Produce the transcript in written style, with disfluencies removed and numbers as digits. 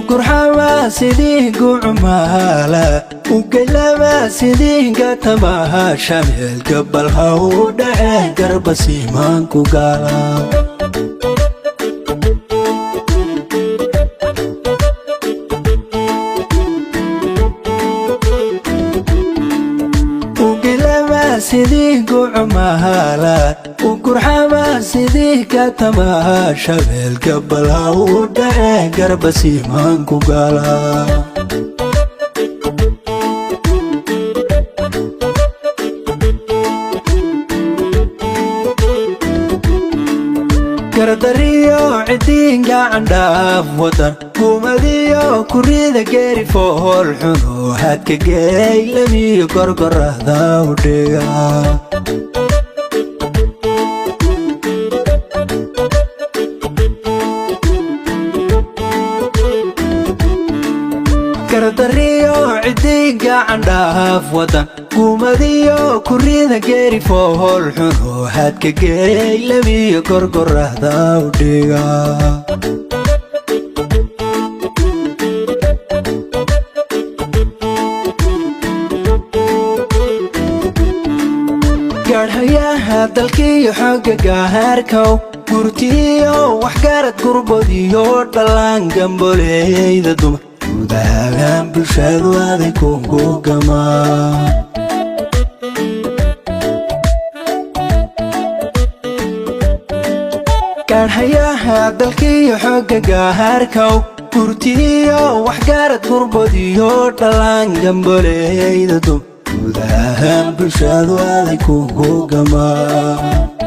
Ugurxama sidii gucmaala, ugaylama sidii gatamaha shameel, gabalha u dhace garba siimaanku gaala. Ugaylama sidii gucmaala, ugurxama sidii gatamaha shameel, gabalha u dhace garba siimaanku gaala. Gardariyo cidiin gacandhaaf wadan, gumadiyo kurida geeri fool xuno, hadka geylamiyo gorgorada udhiga. Gardariyo cidiin gacandhaaf wadan, gumadiyo kurida geeri fool xuno, hadka geylamiyo gorgorada udhiga. Gaadhayaha dalkiiyo xooga gahaarkow, gurtiyo waxgarad, gurbadiyo dhallaan, gamboleyda dumar, gudahaan bulshadu aday kugu gamaa. Gaadhayaha dalkiiyo xooga gahaarkow, gurtiyo waxgarad, gurbadiyo dhallaan, gamboleyda dumar, gudahaan bulshadu aday kugu gamaa.